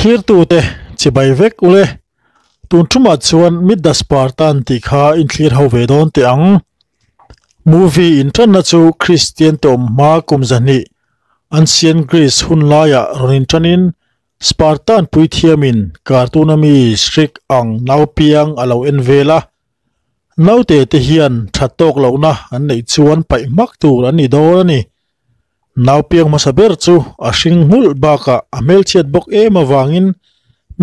Thlirtute chibai vek ule. Tun thumah chuan Meet the Spartan tih kha in thlir ho ve dawn teh ang. Movie intanna chu Kristian te awm hma kum 200 Ancient Greece hun laiah rawn intanin Spartan puithiamin cartoon a mi Shrek ang naupiang a lo en vel a. Naute te hian that tawk lohna an neih chuan paih hmak tur an ni dawn a ni. Naupiang hmasa ber chu a hring nghulh bakah a hmelchhiat bawk em avangin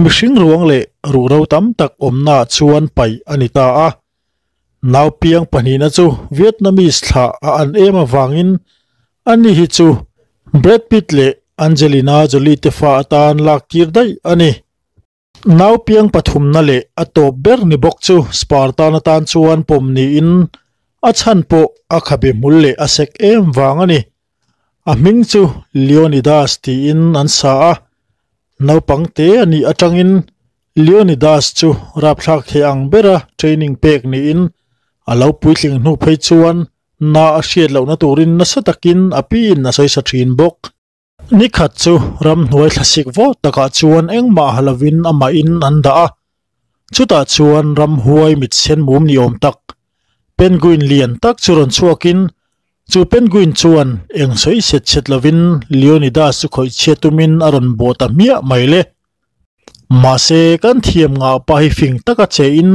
mihring ruang leh ruhro tam tak awmnaah chuan paih a ni ta a. Naupiang pahnihna chu Vietnamese thlah a an em avangin ani hi chu Brad Pitt leh Angelina Jolie te fa atan lak tir daih a ni. Naupiang pathumna leh a tawp ber ni bawk chu Spartan atan chuan pawm niin a chhan pawh a khabe hmul leh a sek em vang a ni. A hming chu Leonidas tiin an sa a, naupang te a nih atangin Leonidas chu rapthlak thei ang bera training pek niin a lo puitling hnu phei chuan na a hriat lohna turin nasa takin a piin a sawisa thin bawk. Ni khat chu ramhnuai thlasik vawt takah chuan engmah ha lovin amah in an dah a, chutah chuan ramhuai mit sen mum ni awm tak penguin lian tak chu rawn chhuakin chu penguin chuan eng sawi set set lovin Leonidas chu khawih chhiat tumin a rawn bawh ta hmiah mai le. Mahse kan thiam ngah pa hi fing taka che in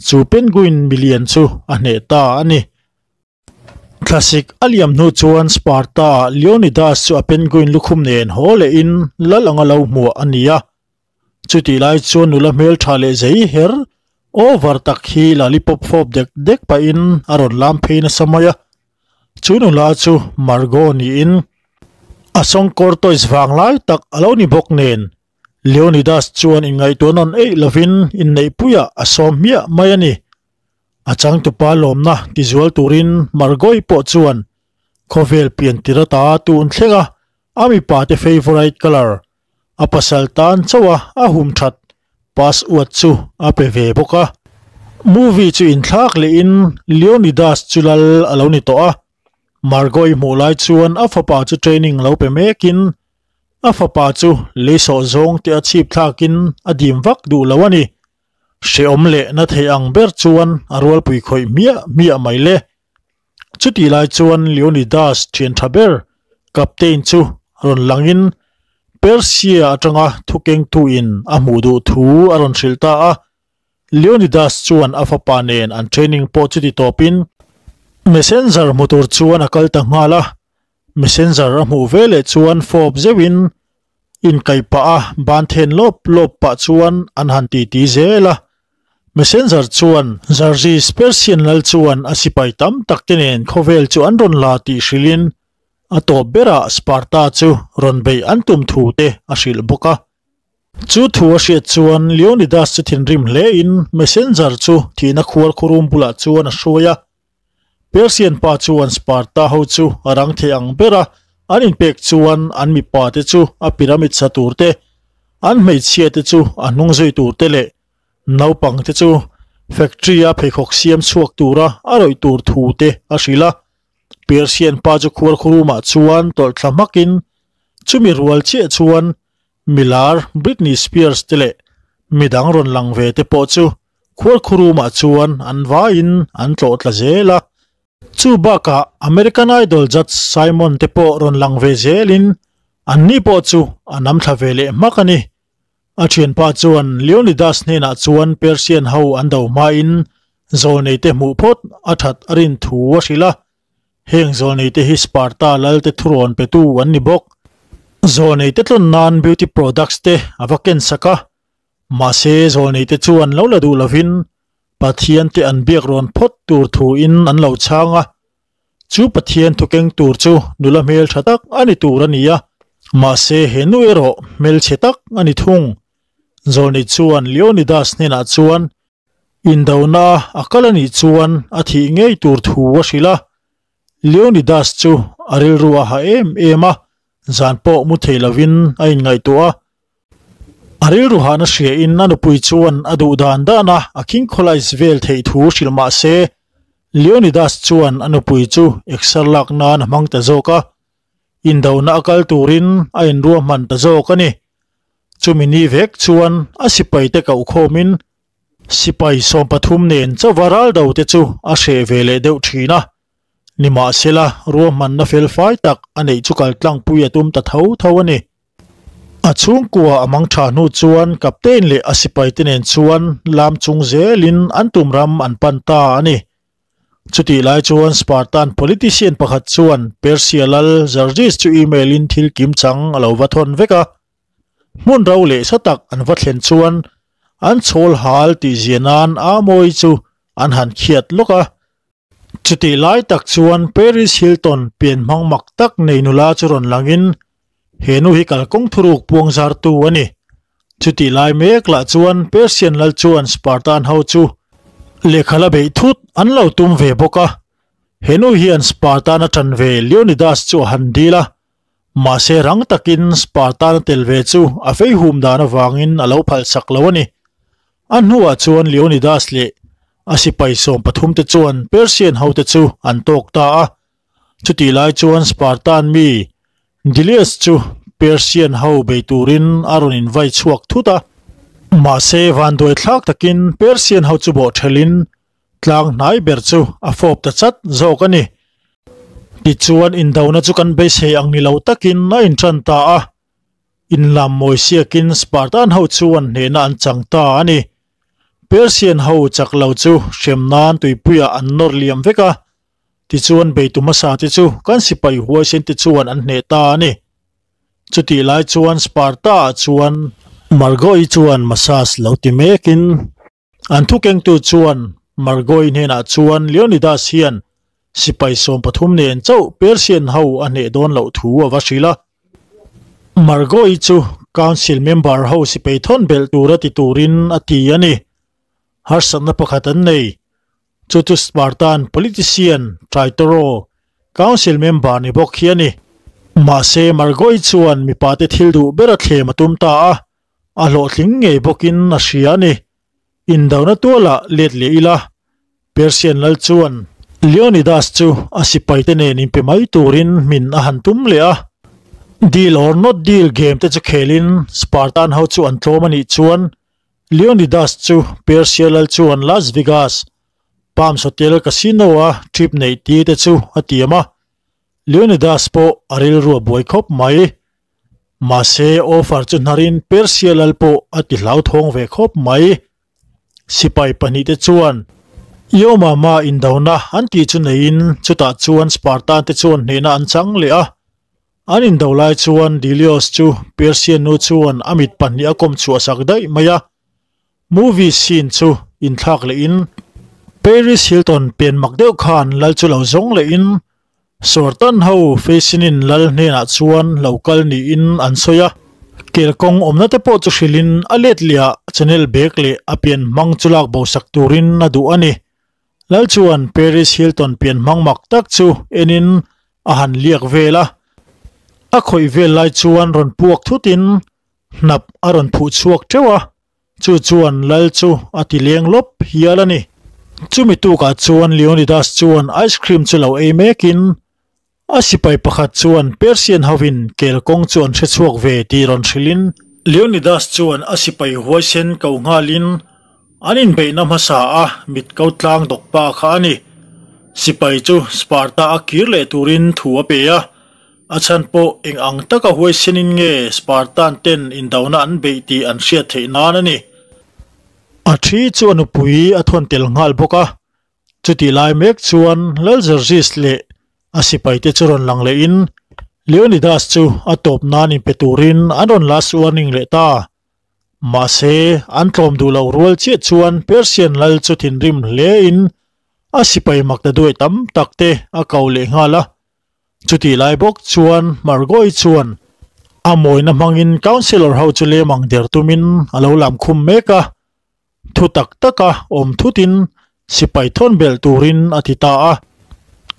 chu penguin milian chu a hneh ta a ni. Thlasik a liam hnu chuan Sparta-ah Leonidas chu a penguin lukhum nen haw lehin lal anga lo hmuah a ni a. Chutih lai chuan nula hmeltha leh zei her over tak hi lollipop fawp dek dek pahin a rawn lam phei nasa mai a. Chu nula chu Margot niin a sawngkawr toys vang lai tak a lo ni bawk nen Leonidas chuan inngaihtuah nawn eih lovin inneihpuiah a sawm hmiah mai a ni. A changtupa lawmna tizual turin Margoi pawh chuan khawvel pian tir ata tun thleng a, a mipa te favourite colour, a pasal tan chauh a a hum that pass uat chu a pe ve bawk a. Movie chu inthlak lehin Leonidas chu lal a lo ni tawh a, Margoi hmuh lai chuan a fapa chu training lo pe mekin a fapa chu leisawh zawng te a chhip thlakin a dim vak duh lo a ni. Hrehawm leh na thei ang ber chuan a rualpui khawih hmiah hmiah mai le. Chutih lai chuan Leonidas thian tha ber Captain chu rawn langin Persia atanga thukengtuin a hmuh duh thu a rawn hrilh ta a. Leonidas chuan a fapa nen an training pawh chuti tawpin Messenger hmu tur chuan a kal ta nghal a. Messenger a hmuh veleh chuan fawp zeuhin Inkaih pah a ban then lawp lawp pah chuan an han titi zel a. Messenger chuan Xerxes Persian lal chuan a sipai tam tak te nen khawvel chu an rawn la tih hrilhin a tawp berah Sparta chu rawn beih an tum thu te a hrilh bawk a. Chu thu a hriat chuan Leonidas chu thinrim hle in Messenger chu thihna khuar khurum bulah chuan a hruai a. Persian pa chuan Sparta ho chu a rang thei ang ber a, an inpek chuan an mipa te chu a pyramid sa tur te, an hmeichhia te chu a hnung zui tur te leh naupang te chu factory a pheikhawk siam chhuak tura a rawih tur thu te a hrilh a. Persian pa chu khuarkhurumah chuan tawlh thla hmakin chumi rual chiah chuan Milar Britney Spears te leh midang rawn lang ve te pawh chu khuarkhurumah chuan an vaiin an tlawh tla zel a. Chu bakah American Idol judge Simon te pawh rawn lang ve zelin anni pawh chu a nam thla ve leh hmak a ni. A thianpa chuan Leonidas hnenah chuan Persian ho an do hmain zawlneite hmuh phawt a that a rin thu a hrilh a. Heng zawlneite hi Sparta lalte thurawn petu an ni bawk. Zawlneite tlawn nan beauty products te a va ken sak a, mahse zawlneite chuan lo la duh lovin Pathian te an biak rawn phawt tur thuin an lo chhang a. Chu Pathian thu keng tur chu nula hmel tha tak a ni tur a ni a, mahse he nu erawh hmelchhe tak a ni thung. Zawlnei chuan Leonidas hnenah chuan Indona a kal a nih chuan a thih ngei tur thu a hrilh a. Leonidas chu a rilru a ha em em a, zan pawh mu thei lovin a inngaihtuah a. A rilru hahna hriain a nupui chuan a duh dan dan a, a khingkhawlais vel theih thu hrilh mah se, Leonidas chuan a nupui chu exer lak nan a hmang ta zawk a. Indona a kal turin a inruahman ta zawk a ni. Chumi ni vek chuan a sipaite koh khawmin sipai 13 nen chauha ral do te chu a hreh ve leh deuh thin a. Nimahsela ruahmanna fel fai tak a neih chu kal tlangpui a tum ta tho tho a ni. A chhungkua a mang tha hnu chuan captain leh a sipaite nen chuan lam chung zelin an tum ram an pan ta a ni. Chutih lai chuan Spartan politician pakhat chuan Persia lal Xerxes chu email in thil kim chang a lo va thawn vek a. Hmun ro leh sa tak an va thlen chuan an chhawl hal tih zia nan a mawi chu an han khiat lawk a. Chutih lai tak chuan Paris Hilton pian hmang mak tak nei nula chu rawn langin he nu hi kalkawng thuruk puang zartu a ni. Chutih lai mek lah chuan Persian lal chuan Spartan ho chu lehkha la beih thut an lo tum ve bawk a. He nu hian Spartan a ṭan ve Leonidas chu a han dil a. Mahse rang takin Spartan a tel ve chu a fei hum dan avangin a lo phalsak lo a ni. A hnuah chuan Leonidas leh a sipai 13 te chuan Persian ho te chu an tawk ta a. Chutih lai chuan Spartan mi Dilius chu Persian ho bei turin a rawn invai chhuak thut a. Mahse vanduai thlak takin Persian ho chu bawh thelin tlang hnai ber chu a fawp ta chat zawk a ni. Tichuan indona chu kan beisei ang ni lo takin a inṭan ta a. Inlam mawi siakin Spartan ho chuan hnehna an chang ta a ni. Persian ho chak lo chu hrem nan tuipuia an nawr liam vek a. Tichuan beitu hmasa te chu kan sipai huaisen te chuan an hneh ta a ni. Chutih lai chuan Sparta ah chuan Margot-i chuan massage lo ti mekin an thukengtu chuan Margot-i hnenah chuan Leonidas hian sipai 13 nen chauh Persian ho a hneh dawn loh thu a va hrilh a. Margot-i chu council member ho sipai thawn belh tura ti turin a ti a ni. Harsatna pakhat an nei. Chu chu Spartan politician Tritoro council member ni bawk hi a ni. Mahse Margot-i chuan mipa te thil duh ber a thlem a tum ta a. A hlawhtling ngei bawkin a hria a ni. Indona tuala let leh ila. Persian lal chuan Leonidas chu a sipaite nen inpe mai turin hmin a han tum leh a. Deal or not deal game te chu khelin Spartan ho chu an tlawm a nih chuan Leonidas chu Persia lal chuan Las Vegas Palms Hotel Casino a trip neih ti te chu a tiam a. Leonidas pawh a rilru a buai khawp mai. Mahse offer chu hnarin Persia lal pawh a ti hlau thawng ve khawp mai. Sipai pahnih te chuan Yo mama indona an tih chu neiin chutah chuan Spartan te chuan hnehna an chang leh a. An indo lai chuan Dilios chu Persian nu chuan a mit pahnih a kawm chhuah sak daih mai a. Movie scene chu inthlak lehin Paris Hilton pian mak deuh khan lal chu lo zawng lehin Spartan ho feisinin lal hnenah chuan lo kal niin an sawi a. Kelkawng awmna te pawh chu hrilhin a let leh channel bag leh a pian hmang chu lak bo sak turin a duh a ni. Lal chuan Paris Hilton pian hmang mak tak chu enin a han liak vel a. A khawih vel lai chuan rawn puak thutin hnap a rawn phuh chhuak teuh a. Chu chuan lal chu a ti leng lawp hial a ni. Chumi tukah chuan Leonidas chuan ice cream chu lo ei mekin a sipai pakhat chuan Persian hovin kelkawng chu an hre chhuak ve tih rawn hrilhin Leonidas chuan a sipai huaisen ko nghalin an inbeihna hmasa a mit ko tlang dawk pa kha a ni. Sipai chu Sparta a kir leh turin thu a pe a. A chhan pawh eng ang taka huaisenin nge Spartan ten indona an beih tih an hriat theih nan a ni. A thi chu a nupui a thawn tel nghal bawk a. Chutih lai mek chuan Lal Xerxes leh a sipai te chu rawn lang lehin Leonidas chu a tawp nan inpe turin an rawn last warning leh ta. Mahse an tlawm duh loh rual chiah chuan Persian lal chu thinrim hlein a sipai makta duai tam tak te a ko leh nghal a. Chutih lai bawk chuan Margot-i chuan a mawina hmangin councillor ho chu lemang der tumin a lo lam khum mek a. Thu tak taka awm thutin sipai thawn belh turin a ti ta a.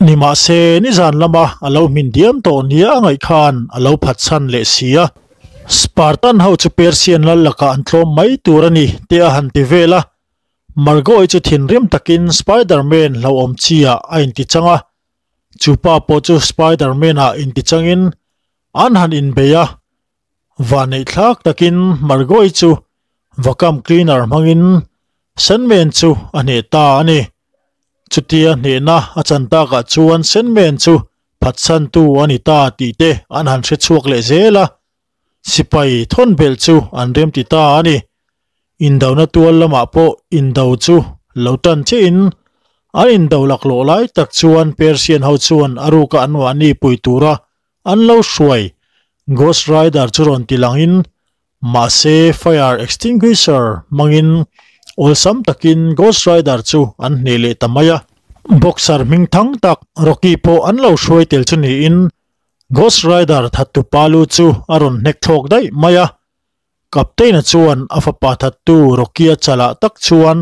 Nimahse nizan lama a lo hmin diam tawh nia a ngaih khan a lo phatsan leh si a. Spartan ho chu Persian lal lakah an tlawm mai tur a ni te a han ti vel a. Margot-i chu thinrim takin Spider-Man hlauhawm chi ah a inti chang a. Chu pa pawh chu Spider-Man ah inti changin an han inbei a. Vanneihthlak takin Margot-i chu vacuum cleaner hmangin Sandman chu a hneh ta a ni. Chutia hnehna a chan takah chuan Sandman chu phatsantu a ni ta tih te an han hre chhuak leh zel a. Sipai thawn belh chu an remti ta a ni. Indona tual lamah pawh indo chu lo tan chiahin an indo laklawh lai tak chuan Persian ho chuan a ruka an mahni pui tura an lo hruai Ghost Rider chu rawn ti langin mahse fire extinguisher hmangin awlsam takin Ghost Rider chu an hneh leh ta mai a. Boxer hming thang tak Rocky pawh an lo hruai tel chu niin Ghost Rider thattu pa lu chu a rawn hnek thlawk daih mai a. Captain-a chuan a fapa thattu Rocky-a chalah tak chuan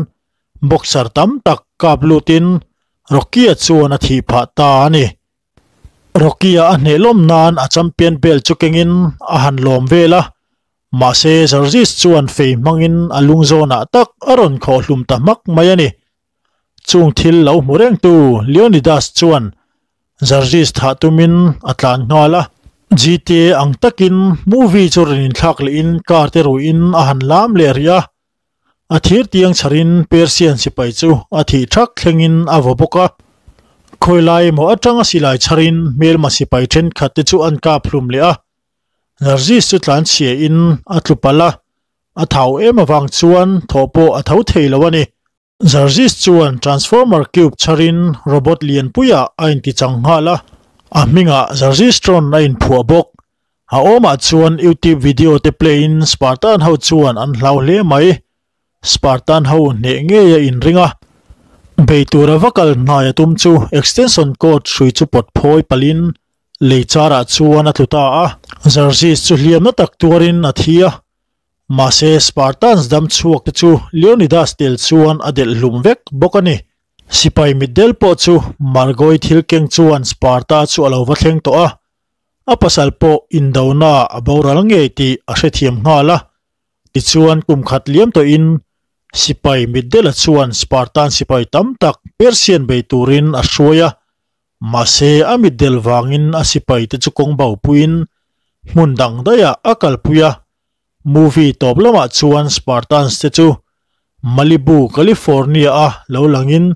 boxer tam tak kap lutin Rocky-a chuan a thih phah ta a ni. Rocky-a a hneh lawm nan a champion belt chu kengin a han lawm vel a, mahse Xerxes chuan fei hmangin a lung zawnah tak a rawn khawh hlum ta hmak mai a ni. Chung thil lo hmu rengtu Leonidas chuan Xerxes thah tumin a tlan nghal a. GTA ang takin movie chu rawn inthlak lehin car te ruihin a han lam leh rih a. A thir tiang chharin Persian sipai chu a thih thak thlengin a vaw bawk a. Khawilai emaw atanga silai chharin hmelma sipai thenkhat te chu an kap hlum leh a. Xerxes chu tlanchhia in a tlu palh a. A thau em avang chuan thawh pawh a tho thei lo a ni. Xerxes chuan Transformer Cube chharin robot lianpuiah a intichang nghal a, a hmingah Xerxestron a inphuah bawk. A awmah chuan YouTube video te play in Spartan ho chuan an hlau hle mai. Spartan ho hneh ngei a inring a, bei tura va kal hnai a tum chu extension cord hrui chu pawt phawi palhin lei charah chuan a tlu ta a. Xerxes chu hliamna tak tuarin a thi a. Mahse, Spartans dam chhuak te chu Leonidas tel chuan a delh hlum vek bawk a ni. Sipai mitdel pawh chu Margoi thil keng chuan Sparta chu a lo va thleng tawh a, a pasal pawh indonaah a boral ngei tih a hrethiam nghal a. Tichuan kum khat liam tawhin sipai mitdela chuan Spartan sipai tam tak Persian bei turin a hruai a, Mahse, a mitdel vangin a sipai te chu kawng bopuiin hmun dang daihah a kalpui a. Movie tawp lamah chuan Spartans te chu Malibu, California a lo langin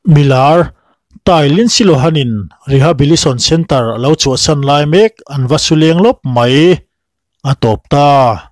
milar Ty Lindsay Lohan-in Rehabilition Center a lo chhuahsan lai mek an va su leng lawp mai a tawp ta.